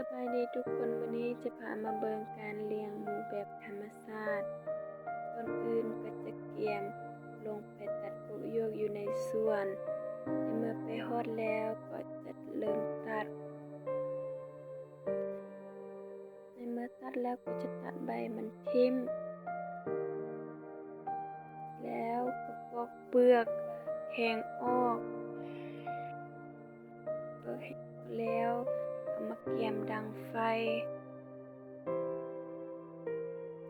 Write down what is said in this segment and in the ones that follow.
ສະບາຍດີທຸກຄົນ, ມື້ນີ້ຈະພາມາເບິ່ງການລ້ຽງໝູແບບທຳມະຊາດ. ກ່ອນອື່ນກໍຈະກຽມລົງໄປຕັດກົກຢວກຢູ່ໃນສວນ. ໃນເມື່ອໄປຮອດແລ້ວກໍຈະເລີ່ມຕັດ. ໃນເມື່ອຕັດແລ້ວກໍຈະຕັດໃບມັນຖິ້ມ ແລ້ວກໍປອກເປືອກແຫ້ງອອກ. ແລ້ວເອົາມາກຽມດັງໄຟ,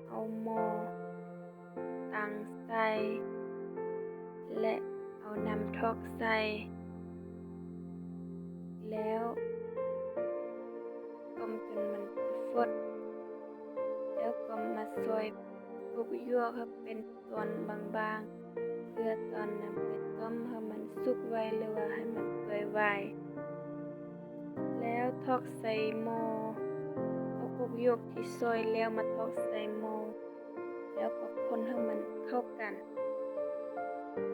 ເອົາໝໍ້ຕັ້ງໃສ່ ແລະ ເອົານ້ຳຖອກໃສ່ ແລ້ວຕົ້ມຈົນມັນຟົດ ແລ້ວກໍມາຊອຍກົກຢວກໃຫ້ເປັນ ສ່ວນບາງໆ ເພື່ອຕອນນຳໄປຕົ້ມໃຫ້ມັນສຸກໄວ ຫຼືວ່າໃຫ້ມັນເປື່ອຍໄວ. ແລ້ວຖອກໃສ່ໝໍ້, ເອົາກົກຢວກທີ່ຊອຍແລ້ວມາຖອກໃສ່ໝໍ້, ແລ້ວກໍຄົນໃຫ້ມັນເຂົ້າກັນ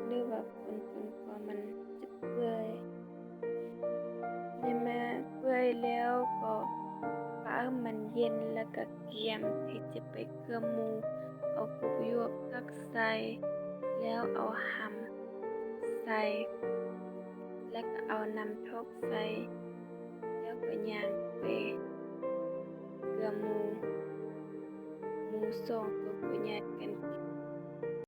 ຫຼືວ່າຄົນຈົນກວ່າມັນຈະເປື່ອຍ. ໃນເມື່ອເປື່ອຍແລ້ວກໍປະໃຫ້ມັນເຢັນ ແລ້ວກໍກຽມທີ່ຈະໄປເກືອໝູ. ເອົາກົກຢວກຕັກໃສ່ ແລ້ວເອົາຫຳໃສ່ ແລ້ວກໍເອົານ້ຳຖອກໃສ່ ແລ້ວກໍຍ່າງໄປເກືອໝູ. ໝູສອງໂຕກໍຍາດກັນກິນ